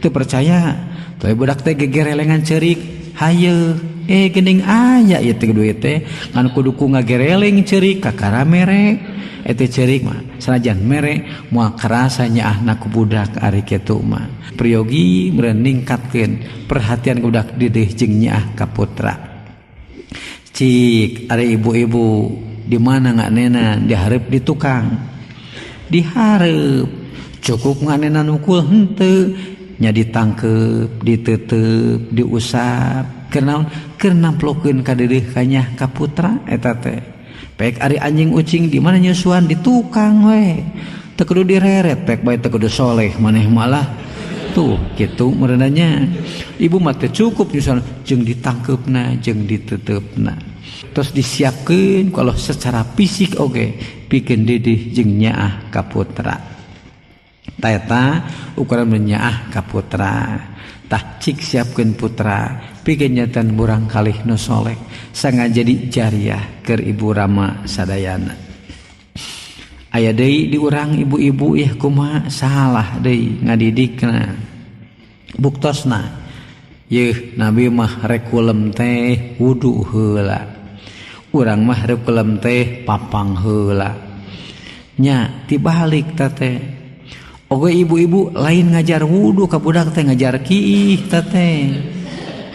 teu percaya teuy budak teh gegerelengan ceurik haye geuning aya ieu teh duit teh ngan kudu ku ngagereleng ceurik kakara mere eta ceurik mah sanajan mere moal karasa nyaahna ku budak ari kitu mah. Priyogi meureun ningkatkeun perhatian ku budak didih jeung nyaah ka putra. Cik ari ibu-ibu di mana nganenan dihareup di tukang dihareup cukup nganenan ukul henteu nya ditangkeup diteuteup diusap keur naon keur namplokeun ka deudeuh ka nyaah ka putra eta teh. Pek ari anjing ucing di mana nyusuan di tukang we. Teu kudu direret pek bae teu kudu soleh maneh malah. Tuh kitu meureunanya. Ibu mah teu cukup nyusuan jeung ditangkeupna jeung diteteupna. Terus disiapkeun kalau secara fisik oge pikeun didih jeung nyaah ka putra. Ta eta ukuran nyaah ka putra. Tah cik siapkeun putra pikeun nyatan murang kalih nu soleh sangga jadi jariah keur ibu rama sadayana. Aya deui di urang ibu-ibu yah kumaha salah deui ngadidikna. Buktosna yeuh nabi mah rek kulem teh wudu heula. Urang mah rek kulem teh papang heula. Nya tibalik ta teh. Oge ibu-ibu lain ngajar wudu ka budak teh ngajar kiih ta teh.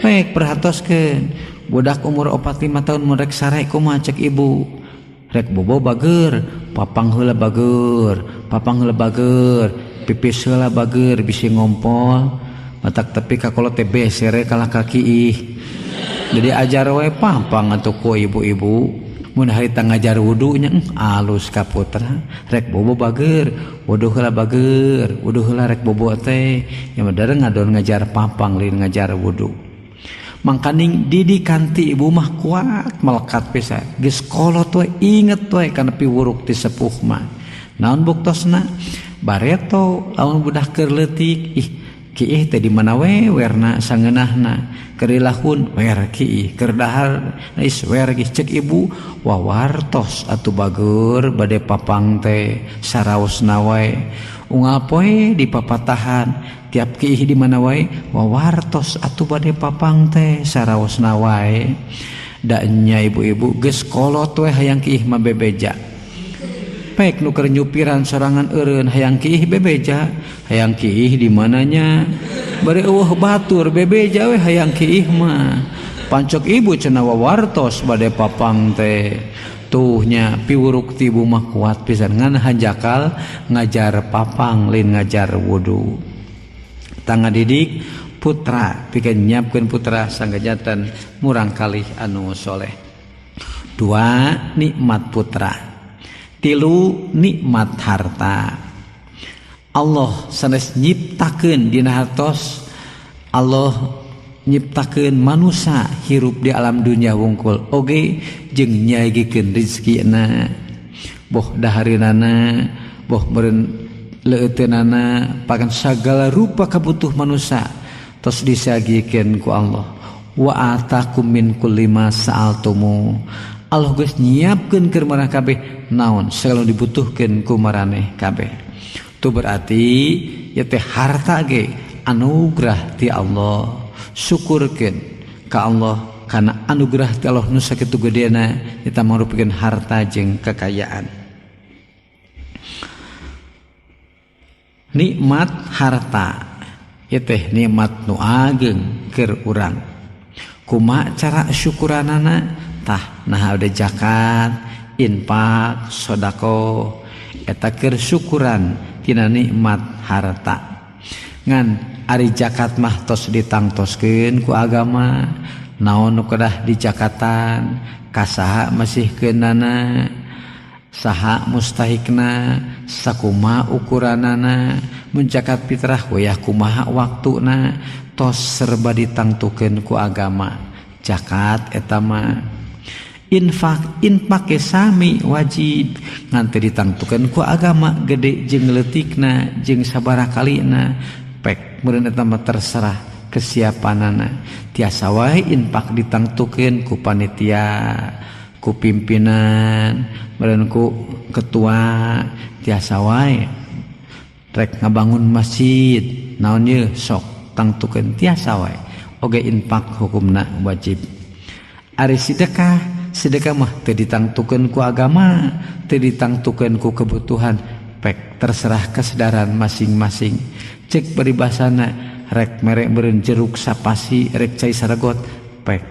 Pek perhatoskeun budak umur 4-5 tahun mun rek sare kumaha cek ibu. Rek bobo bager, papang heula bager, papang heula bager, pipis heula bager bisi ngompol. Matak tepi ka kolot teh besere kalah ka kiih. Jadi ajar we papang atuh ku ibu-ibu. Mun harita ngajar wudu nya alus ka putra rek bobo bager, wudu heula bager, wudu heula rek bobo teh. Nya mah ngadon ngajar papang lain ngajar wudu. Mangkaning didikan ti ibu mah kuat melekat pisan. Geus kolot we inget we kana piwuruk ti sepuh mah. Naon buktosna? Bareto lamun budak keur leutik ih kiih teh di mana we werna sangeunahna. Keur dilahun wer kiih, keur dahar is wer geus cek ibu wawartos atuh bager bade papang teh saraosna wae. Unggal poe dipapatahan tiap kiih di mana wae wawartos atuh bade papang teh saraosna wae. Da nya ibu-ibu geus kolot we hayang kiih mah bebeja. Pek nu keur nyupiran sorangan eureun hayang kiih bebeja, hayang kiih di mananya bari eueuh batur bebeja we hayang kiih mah. Pancok ibu cenah wawartos bade papang teh. Tuh nya piwuruk ti ibu mah kuat pisan ngan hanjakal ngajar papang lain ngajar wudu. Tangga didik putra pikeun nyiapkeun putra sanggajatan murang kalih anu soleh. 2 nikmat putra, 3 nikmat harta. Allah sanes nyiptakeun dina hartos, Allah nyiptakeun manusia hirup di alam dunia wungkul oge jeung nyagikeun rezekina boh dahareunana boh meureun leuteunana pakan sagala rupa kabutuh manusia tos disagikeun ku Allah. Wa atakum min kulli ma sa'altumu. Allah geus nyiapkeun keur maraneh kabeh naon sagala dibutuhkeun ku maraneh kabeh. Tu berarti ieu teh harta ge anugerah ti Allah. Syukurkeun ka Allah kana anugerah ti Allah nu sakitu gedena eta marupikeun harta jeung kekayaan. Nikmat harta ieu teh nikmat nu ageng keur urang. Kumaha cara syukuranana? Tah nah ada zakat, infak, sedekah eta keur syukuran tina nikmat harta. Ngan ari zakat mah tos ditangtoskeun ku agama, naon nu kedah dijakatan, ka saha masihkeunana, saha mustahikna, sakumaha ukuranana, mun zakat fitrah wayah kumaha waktuna, tos serba ditangtukeun ku agama. Zakat eta mah infak, infak ge sami wajib ngan teu ditangtukeun ku agama gede jeung leutikna jeung sabaraha kalina. Pek meureun eta mah terserah kesiapanana. Tiasa wae infak ditangtukeun ku panitia, ku pimpinan, meureun ku ketua, tiasa wae. Rek ngabangun masjid naon ye sok tangtukeun tiasa wae. Oge infak hukumna wajib. Ari sedekah, sedekah mah teu ditangtukeun ku agama, teu ditangtukeun ku kebutuhan, pek terserah kesadaran masing-masing. Cek peribahasana rek merek meureun jeruk sapasi, rek cai saragot, pek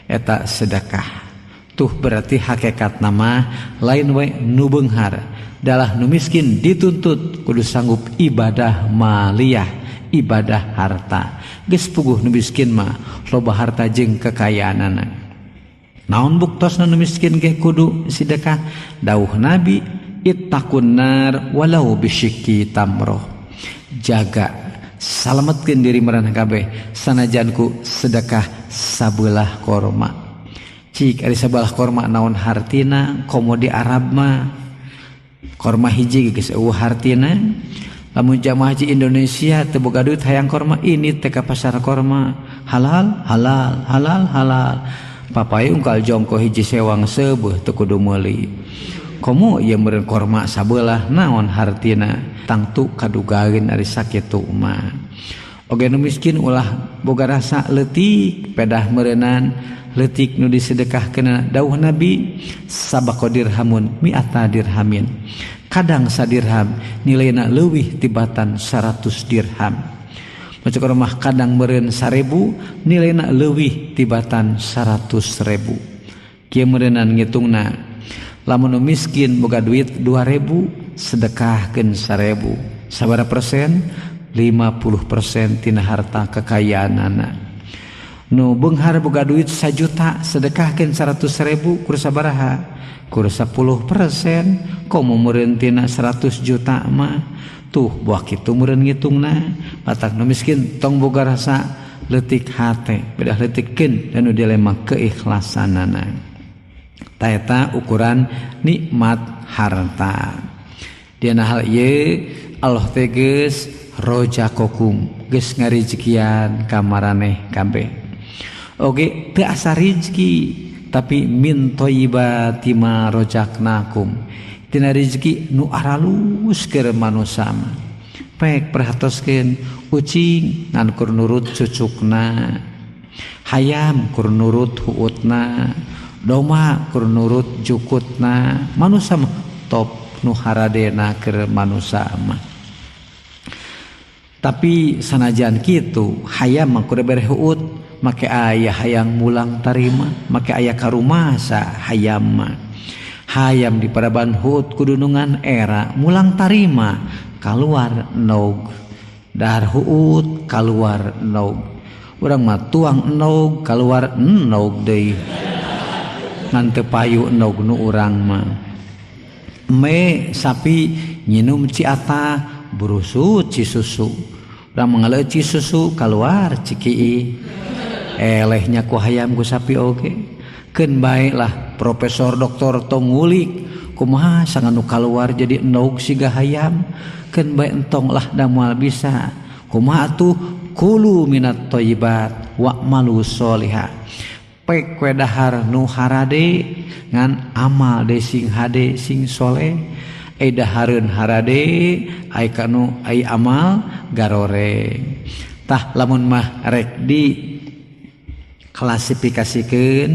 eta sedekah. Tuh berarti hakikat nama lain we nu beunghar, dalah nu miskin dituntut kudu sanggup ibadah maliyah, ibadah harta. Geus puguh nu miskin mah loba harta jeung kekayaanana. Naon buktosna nu miskin ge kudu sedekah? Dawuh Nabi, ittaqun nar walau bisyikki tamroh. Jaga, salametkeun diri maraneh kabeh sanajan ku sedekah sabelah korma. Cik ari sabelah korma naon hartina? Komo di Arab mah korma hiji geus eueuh hartina. Lamun jamaah haji Indonesia teu boga duit hayang korma, ini teh ka pasar korma halal halal halal halal. Papai ungkal jongko hiji sewang seubeuh teu kudu meuli. Komo ieu meureun korma sabelah naon hartina? Tangtu kadugaeun ari sakitu mah. Oge nu miskin ulah boga rasa leutik pedah meureunan leutik nu disedekahkeun. Dawuh Nabi sabaqo dirhamun mi'ata dirhamin. Kadang sadirham nilaina leuwih tibatan 100 dirham. Maca mah kadang meureun 1000 nilaina leuwih tibatan 100.000. Kieu meureunan ngitungna. Lamun nu miskin boga duit 2000 sedekahkeun 1000. Sabaraha persen? 50% tina harta kekayaanana. Nu beunghar boga duit 1 juta sedekahkeun 100.000 kur sabaraha? Kur 10%. Komo meureun tina 100 juta mah. Tuh buah kitu meureun ngitungna. Matak nu miskin tong boga rasa leutik hate, bedah leutikkeun dan nu dilema keikhlasanana. Ta eta ukuran nikmat harta. Dina hal ieu Allah teh geus rojakokum, geus ngarijikian ka maraneh kabeh. Oge teu asa rizki tapi min thayyibati ma rojaknakum. Tina rizki nu aralus keur manusa mah. Pek perhatoskeun ucing ngan kur nurut cucukna, hayam kur nurut huutna, doma kur nurut jukutna, manusa mah top nu haradena keur manusa mah. Tapi sanajan kitu hayam mah kudu bere huut, make aya hayang mulang tarima, make aya karumasa hayam mah. Hayam di paraban huut kudunungan era mulang tarima kaluar nog, dahar huut kaluar nog. Urang mah tuang nog kaluar nog deui. Ngan teu payu nog nu urang mah. Me sapi nyinum ciata burusut ci susu. Urang mengaleuh ci susu kaluar cikii. Elehnya ku hayam ku sapi oge. Keun bae lah profesor doktor tong ngulik kumaha sanganu kaluar jadi endog siga hayam. Keun bae entong lah da moal bisa. Kumaha atuh kulu minat thayyibat wa'malu sholiha. Pek we dahar nu harade ngan amal de sing hade sing soleh. Ai dahareun harade ai kanu ai amal garoreng. Tah lamun mah rek di klasifikasikeun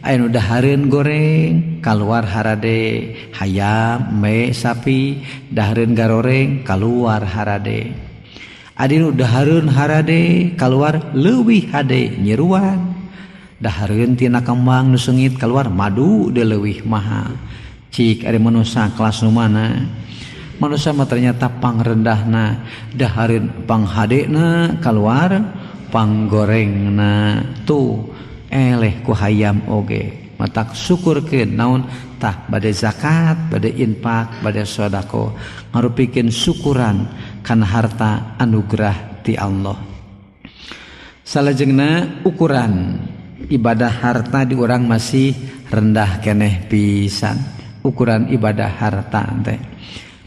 aya nu dahareun goreng kaluar harade, hayam, me, sapi dahareun garoreng kaluar harade. Adi nu dahareun harade kaluar leuwih hade nyiruan. Dahareun tina kembang nu seungit kaluar madu de leuwih mahal. Cik ari manusa kelas nu mana? Manusa mah ternyata pangrendahna, dahareun panghadena kaluar panggorengna. Tuh eleh ku hayam oge. Matak syukurkeun naon tah bade zakat, bade infak, bade sedekah, ngarupikeun syukuran kana harta anugerah ti Allah. Salajengna ukuran ibadah harta di urang masih rendah keneh pisan. Ukuran ibadah harta teh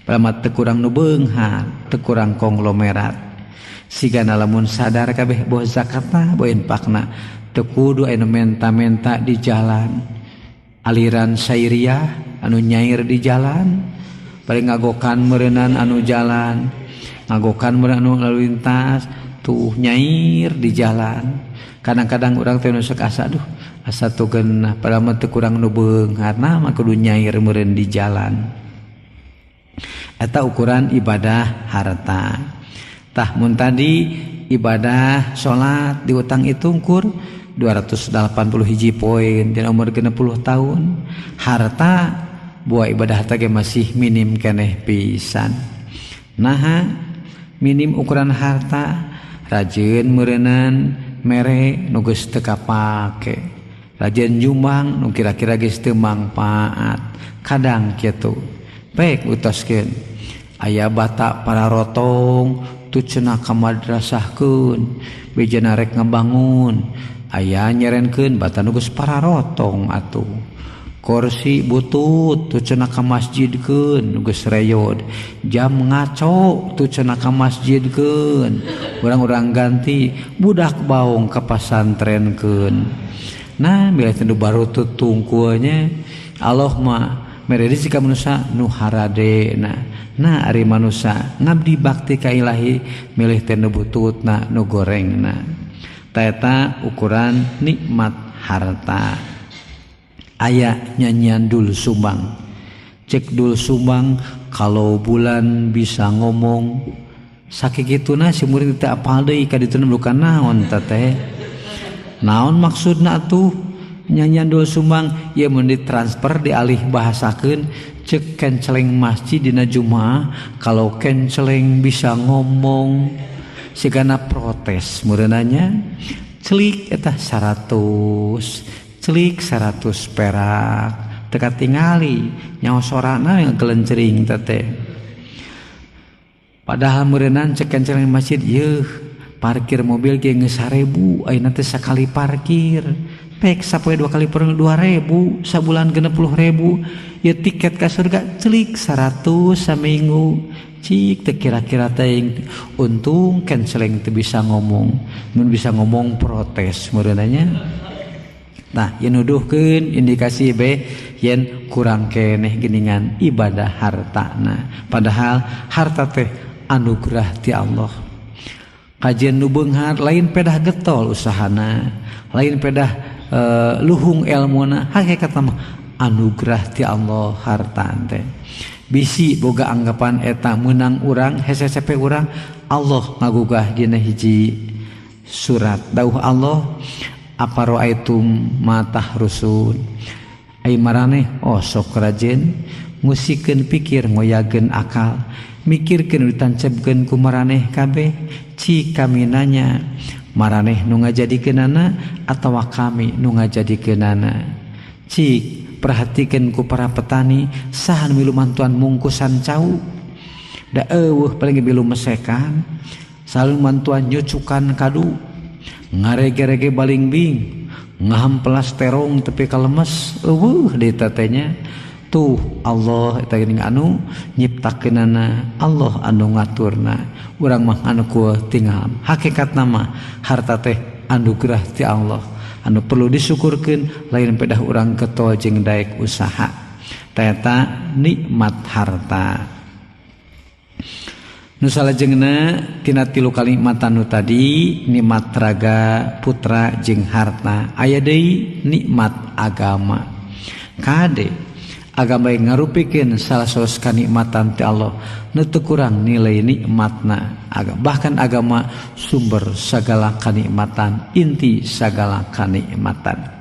palamat teu kurang nu beunghar, teu kurang konglomerat. Sigana lamun sadar kabeh boh zakatna, boh infakna, teu kudu anu menta-menta di jalan. Aliran sairiah anu nyair di jalan, paling ngagokan meureunnan anu jalan, ngagokan meureun anu lalu lintas, tuh nyair di jalan. Kadang-kadang urang teh nu sok asa aduh asa teu geunah padahal mah teu kurang nu beunghar, nah mah kudu nyair meureun di jalan. Eta ukuran ibadah harta. Tah mun tadi ibadah salat diutang itu ukur 280 hiji poin dina umur 60 tahun. Harta buah ibadah harta ge masih minim keneh pisan. Naha minim ukuran harta, rajin meureunnan mere nu geus teu kapake, rajin nyumbang nu kira-kira geus teu mangpaat. Kadang kitu baik utoskeun aya bata pararotong tu cenah ka madrasahkeun, bejana rek ngabangun aya nyerenkeun bata nu geus pararotong atuh. Kursi butut tu cenah ka masjidkeun nu geus reyod, jam ngaco tu cenah ka masjidkeun, urang-urang ganti budak baong ka pasantrenkeun. Nah bila teh nu baru tungkulnya Allah mah mere rezeki ka manusa nu haradena. Nah ari manusa ngabdi bakti ka ilahi milih teh nu bututna nu gorengna. Ta eta ukuran nikmat harta. Aya nyanyian Dul Sumbang. Cek Dul Sumbang kalau bulan bisa ngomong. Sakikituna si murid teh apal deui ka dituna bukan naon teh teh. Naon maksudna atuh nyanyian Dul Sumbang? Ieu mun ditransfer dialih bahasakeun cek kenceleng masjid dina Jumaah kalau kenceleng bisa ngomong. Sigana protes meureunanya. Celik eta 100, celik 100 perak teu katingali nyaho sorana yang gelencering teh. Padahal meureunnan cek kenceleng masjid yeuh parkir mobil ge geus 1000 ayeuna teh sakali parkir pek sapoe 2 kali per 2000 sabulan 60.000 ieu tiket ka surga celik 100 saminggu. Cik teh kira-kira teh untung kenceleng teu bisa ngomong, mun bisa ngomong protes meureunanya. Nah, yen nuduhkeun indikasi be yen kurang keneh geuningan ibadah hartana. Padahal harta teh anugerah ti Allah. Kajian nu beunghar lain pedah getol usahana, lain pedah luhung elmuna, hakikatna mah anugerah ti Allah harta teh. Bisi boga anggapan eta meunang urang hese cepe urang, Allah ngagugah dina hiji surat dawuh Allah apa ra'aitum ma tahrusun. Ai maraneh oh sok rajin ngusikeun pikir ngoyageun akal mikirkeun ditancebkeun ku maraneh kabeh ci kami nanya maraneh nu ngajadikeunana atawa kami nu ngajadikeunana. Cik perhatikeun ku para petani saha nu milu mantuan mungkusan cau da eueuh paling milu mesekan salu mantuan nyucukan kadu. Ngarege-rege balingbing, ngahampelas terong tepi ka lemes, eueuh deui teh nya. Tuh Allah eta geuning anu nyiptakeunana, Allah anu ngaturna. Urang mah anu ku tinggal. Hakikatna mah harta teh anugerah ti Allah. Anu perlu disyukurkeun lain pedah urang getol jeung daek usaha. Eta nikmat harta. Nu salajengna tina tilu kanikmatan nu tadi, nikmat raga, putra jeung harta. Aya deui nikmat agama. Kade agama yang ngarupikeun salah saos kanikmatan ti Allah nu teu kurang nilai nikmatna. Bahkan agama sumber sagala kanikmatan, inti sagala kanikmatan.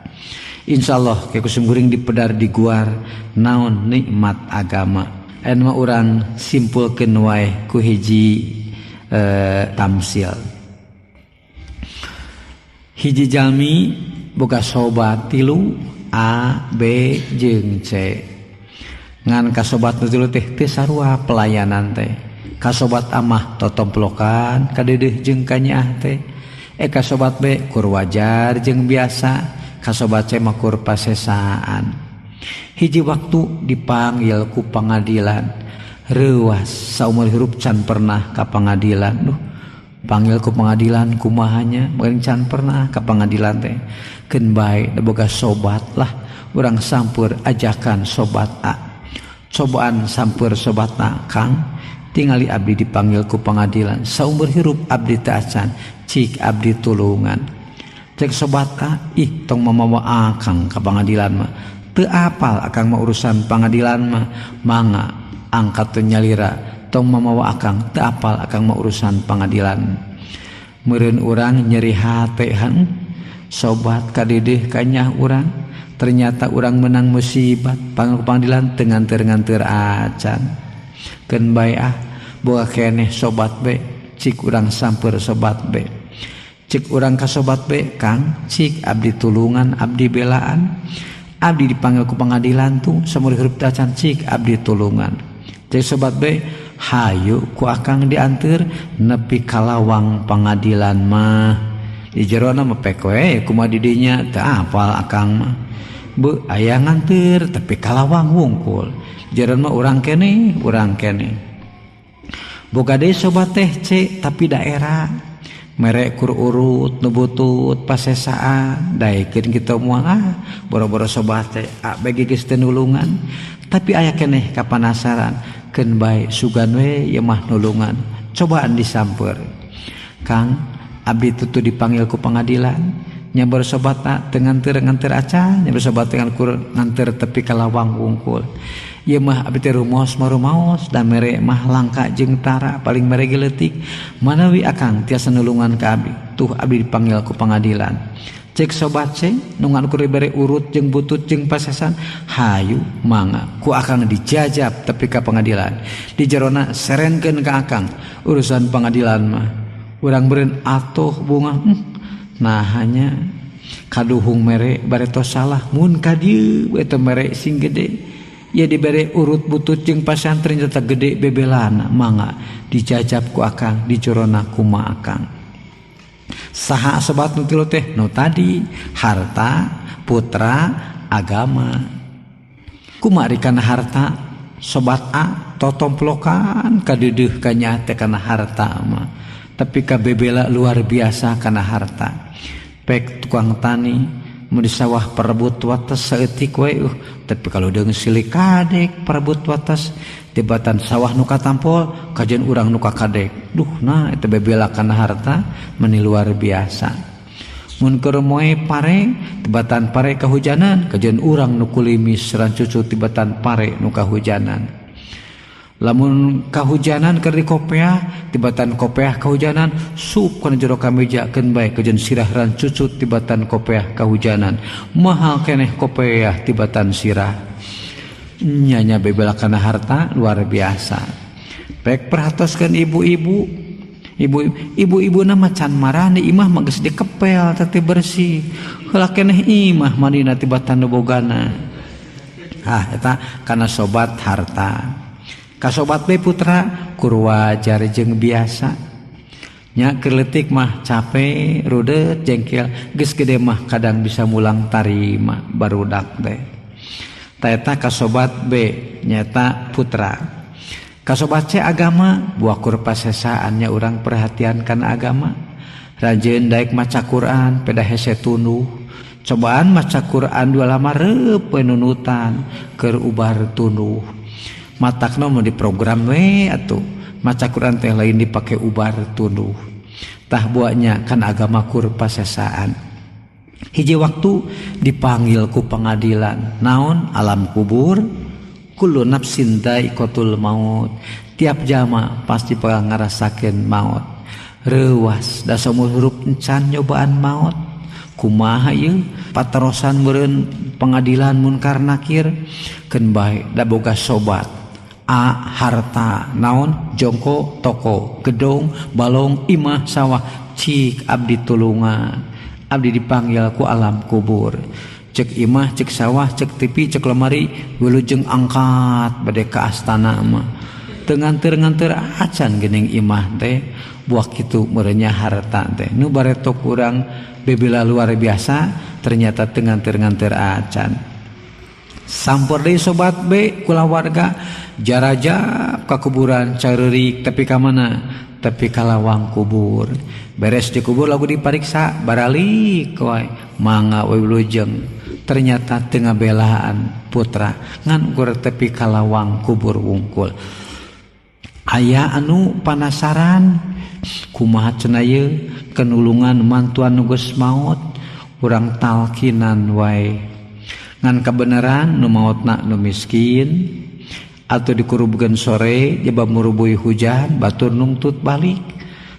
Insyaallah ke kusum kuring dipedar diguar naon nikmat agama. Anu mah urang simpulkeun wae ku hiji tamsil. Hiji jalmi boga sobat tilu A, B jeung C. Ngan kasobat nu tilu teh teu sarua pelayanan teh. Kasobat A mah totomplokan kadeudeuh jeung kanyaah teh. Kasobat B kur wajar jeung biasa, kasobat C mah kur pasesaan. Hiji waktu dipanggil ku pangadilan, reuas saumur hirup can pernah ka pangadilan. Duh, panggil ku pangadilan kumahanya, meureun can pernah ka pangadilan teh. Keun bae da boga sobat lah, urang sampeur ajakan sobat A. Cobaan sampeur sobat A, Kang, tingali abdi dipanggil ku pangadilan, saumur hirup abdi teh acan, cik abdi tulungan. Cek sobat A, ih tong mamawa akang ka pangadilan mah. Teu apal akang mah urusan pangadilan mah, mangga angkat teu nyalira, tong mamawa akang, teu apal akang mah urusan pangadilan. Meureun urang nyeri hate han, sobat kadidih kanyah urang, ternyata urang menang musibat panggil pangadilan teu nganteur-nganteur acan. Keun bae ah, boga keneh sobat B, cik urang sampeur sobat B. Cik urang ka sobat B, Kang, cik abdi tulungan, abdi belaan. Abdi dipanggil ku pangadilan tuh saumur hirup teh acan, cik abdi tulungan. Cek sobat B, hayu ku akang dianteur nepi ka lawang pangadilan mah. Di jerona mah pek we kumaha di dinya teu apal akang mah. Beuh aya nganteur tapi ka lawang wungkul. Jerona mah urang keneh, urang keneh. Boga deui sobat teh C tapi daerah mere kur urut nu butut pasesaan daekeun kitu moal ah boro-boro sobat teh A B G geus teu nulungan tapi aya keneh kapanasaran keun bae sugan we ieu mah nulungan cobaan disamper. Kang, abdi tutu dipanggil ku pangadilan nyamber sobat A teu nganteur-nganteur acan nyamber sobat teh kur nganteur tepi ka lawang wungkul. Ieu mah abdi teh rumos marumaos da mere mah langka jeung tara paling mere ge leutik manawi akang tiasa nulungan ka abdi tuh abdi dipanggil ku pangadilan. Cek sobat C nu ngan kur dibere urut jeung butut jeung pasesan hayu mangga ku akang dijajab tepi ka pangadilan di jerona serenkeun ka akang urusan pangadilan mah urang beureun atuh bunga nah hanya kaduhung mere bare tos salah mun ka dieu eta mere sing gede ya dibere urut butut jeung pasantren ternyata gede bebelana mangga dijajab ku akang dicorona kuma akang. Saha sobat nu tilu teh nu tadi harta, putra, agama. Kumaha ari kana harta sobat A totomplokan kadeudeeh ka nyaah teh kana harta mah tapi kabebela luar biasa kana harta. Pek tukang tani mun di sawah perebut wates saeutik we tapi kalau deung silih kadek perebut wates tibatan sawah nu katampol kajian urang nu kakadek. Duh nah eta bebela kana harta meni luar biasa. Mun keur moe pare tibatan pare kahujanan kajian urang nu kulimis rancucu tibatan pare nu kahujanan. Lamun kahujanan keur dikopeah tibatan kopeah kahujanan sup kana jero kameja keun bae kajian sirah rancucut tibatan kopeah kahujanan mahal keneh kopeah tibatan sirah. Nyanya bebela kana harta luar biasa. Pek perhatoskeun ibu-ibu, ibu-ibu na mah can marani imah mah geus dikepel teh bersih. Heula keneh imah manina tibatan nu bogana. Ah eta kana sobat harta. Kasobat B putra kur wajar jeung biasa. Nya keur leutik mah capek, rudet, jengkel, geus gede mah kadang bisa mulang tarima barudak teh. Ta eta kasobat B nyaeta putra. Kasobat C agama, buah kur pasesaan nya urang perhatian kana agama. Rajin daek maca Quran peda hese tunduh. Cobaan maca Quran dua lama reup we nunutan keur ubar tunduh. Matakna mun diprogram we atuh. Maca Quran teh lain dipake ubar tunduh. Tah buahnya kan agama kur pasesaan. Hiji waktu dipanggil ku pengadilan. Naon? Alam kubur. Kullu nafsin dha'iqatul maut. Tiap jama pasti bakal ngarasakeun maut. Reuwas da saumur hirup encan nyobaan maut. Kumaha ieu patarosan meureun pengadilan munkar nakir keun bae da boga sobat. A harta naon jongko toko gedong balong imah sawah cik abdi tulungan abdi dipanggil ku alam kubur cek imah cek sawah cek TV cek lemari wilujeng angkat bade ka astana mah teu nganteur-nganteur acan geuning imah teh buah kitu meureunnya harta teh nu bareto kurang bebela luar biasa ternyata teu nganteur-nganteur acan. Sampur deui sobat B kulawarga jarajab ka kuburan careurik tapi ka mana tapi ka lawang kubur beres dikubur lagu dipariksa baralik wae mangga we wilujeng ternyata teu ngabelaan putra ngan ukur tepi ka lawang kubur wungkul. Aya anu panasaran kumaha cenah ieu kenulungan mantuan nu geus maot urang talkinan wae ngan kebenaran nu maotna nu miskin atau dikurubukeun sore jaba murubuy hujan batur nungtut balik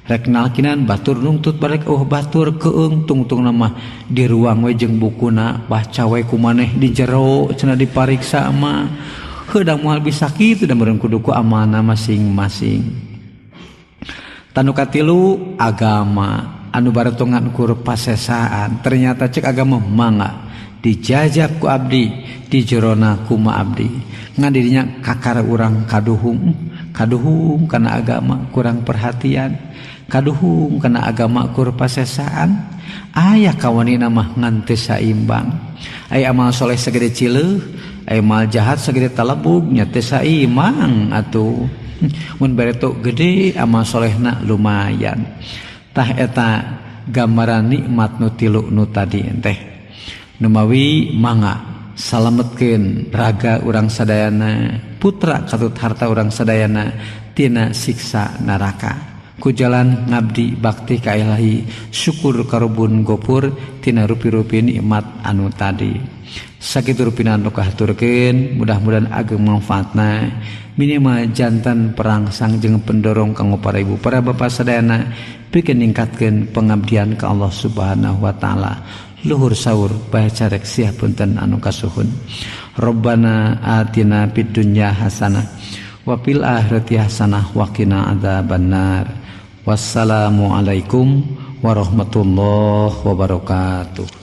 rek nalkinan batur nungtut balik oh batur keung tungtung nama di ruang we jeung bukuna baca we kumaneh di jero cenah dipariksa mah heudah moal bisa kitu da meureun kudu ku amanah masing-masing. Tanu katilu agama anu baretongan ukur pasesaan ternyata cek agama mangga dijajab ku abdi di jerona kuma abdi ngan dirinya kakara urang kaduhung kaduhung kana agama kurang perhatian kaduhung kana agama kur pasesaan aya kawanina mah ngan teu saimbang aya amal soleh sagede cileuh aya amal jahat sagede talebug nya teu saimbang atuh mun bareto gede amal solehna lumayan tah eta gambaran nikmat nu tilu nu tadi teh numawi mangga salametkeun raga urang sadayana putra katut harta urang sadayana tina siksa neraka ku jalan ngabdi bakti ka Ilahi syukur karubun gopur tina rupi-rupi nikmat anu tadi. Sakitu rupina nu kahaturkeun mudah-mudahan ageng manfaatna minimal jantan perangsang jeung pendorong kanggo para ibu para bapak sadayana pikeun ningkatkeun pengabdian ka Allah Subhanahu wa taala. Luhur sahur bae carek siah punten anu kasuhun. Rabbana atina fid dunya hasanah wa fil akhirati hasanah wa qina adzabannar. Wassalamualaikum warahmatullahi wabarakatuh.